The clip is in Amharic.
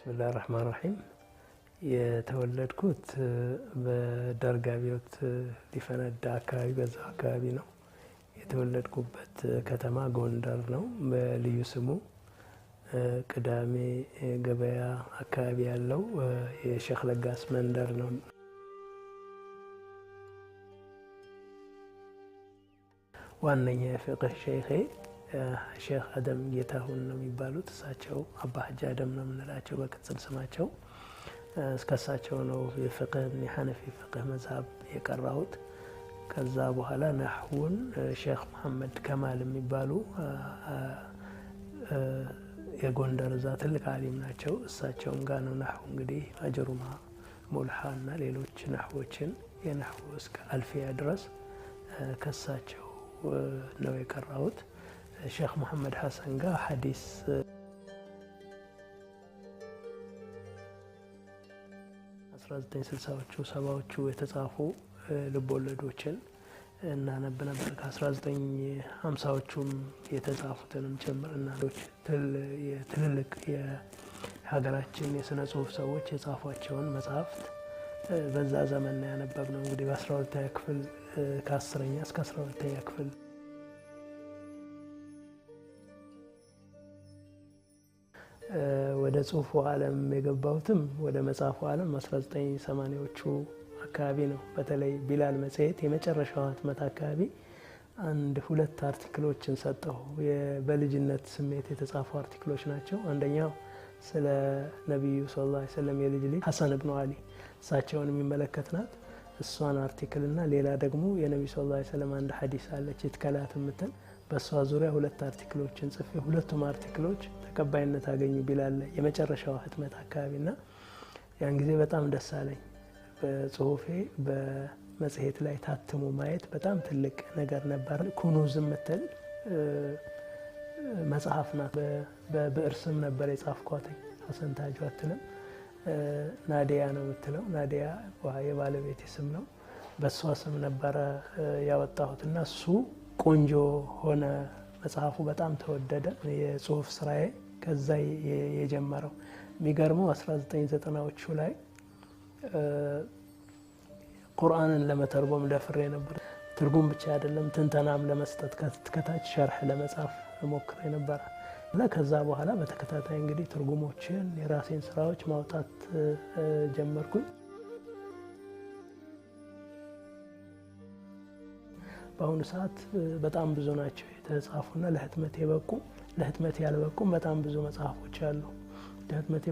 ብስሚላህ ራህማን ራሂም። የተወለድኩት በደርግ አብዮት ሊፈነዳ አካባቢ በዛው አካባቢ ነው። የተወለድኩበት ከተማ ጎንደር ነው። በልዩ ስሙ ቅዳሜ ገበያ አካባቢ ያለው የሼክ ለጋስ መንደር ነው። ዋነኛ የፍቅህ ሼኼ ሼክ አደም ጌታሁን ነው የሚባሉት። እሳቸው አባ ሀጂ አደም ነው የምንላቸው በቅጽል ስማቸው። እስከሳቸው ነው የፍቅህን የሐነፊ ፍቅህ መዝሀብ የቀራሁት። ከዛ በኋላ ነሕውን ሼክ መሐመድ ከማል የሚባሉ የጎንደር እዛ ትልቅ አሊም ናቸው። እሳቸውም ጋር ነው ነሕው እንግዲህ አጅሩማ፣ ሙልሓ እና ሌሎች ነሕዎችን የነሕው እስከ አልፊያ ድረስ ከሳቸው ነው የቀራሁት። ሼክ መሐመድ ሐሰን ጋር ሐዲስ 1960ዎቹ 70ዎቹ የተጻፉ ልቦለዶችን እናነብ ነበር። ከ1950ዎቹም የተጻፉትንም ጭምር እና ትልልቅ የሀገራችን የስነ ጽሁፍ ሰዎች የጻፏቸውን መጽሐፍት በዛ ዘመን ነው ያነበብነው። እንግዲህ በ12ኛ ክፍል ከ10ኛ እስከ 12ኛ ክፍል ወደ ጽሁፉ ዓለም የገባሁትም ወደ መጽሐፉ ዓለም 1980ዎቹ አካባቢ ነው። በተለይ ቢላል መጽሔት የመጨረሻው ህትመት አካባቢ አንድ ሁለት article ኦችን ሰጠሁ። በልጅነት ስሜት የተጻፉ article ኦች ናቸው። አንደኛው ስለ ነቢዩ ሰለላሁ ዐለይሂ ወሰለም የልጅ ልጅ ሐሰን ብኑ አሊ እሳቸውን የሚመለከት ናት። እሷን article እና ሌላ ደግሞ የነቢዩ ሰለላሁ ዐለይሂ ወሰለም አንድ ሐዲስ አለች ይትከላት የምትል፣ በእሷ ዙሪያ ሁለት article ኦችን ጽፌ ሁለቱም article ኦች ተቀባይነት አገኙ ቢላል የመጨረሻው ህትመት አካባቢና ያን ጊዜ በጣም ደስ አለኝ። በጽሁፌ በመጽሔት ላይ ታትሞ ማየት በጣም ትልቅ ነገር ነበር። ኩኑዝ የምትል መጽሐፍ ናት። በብዕር ስም ነበር የጻፍኳትኝ። ሀሰን ታጁ አትልም፣ ናዲያ ነው የምትለው። ናዲያ የባለቤቴ ስም ነው። በእሷ ስም ነበረ ያወጣሁት እና እሱ ቆንጆ ሆነ። መጽሐፉ በጣም ተወደደ። የጽሁፍ ስራዬ ከዛ የጀመረው የሚገርመው 1990ዎቹ ላይ ቁርአንን ለመተርጎም ደፍሬ ነበር። ትርጉም ብቻ አይደለም፣ ትንተናም ለመስጠት ከታች ሸርሕ ለመጻፍ ሞክሬ ነበረ እና ከዛ በኋላ በተከታታይ እንግዲህ ትርጉሞችን የራሴን ስራዎች ማውጣት ጀመርኩኝ። በአሁኑ ሰዓት በጣም ብዙ ናቸው የተጻፉና ለህትመት የበቁ፣ ለህትመት ያልበቁም በጣም ብዙ መጽሐፎች አሉ። ለህትመት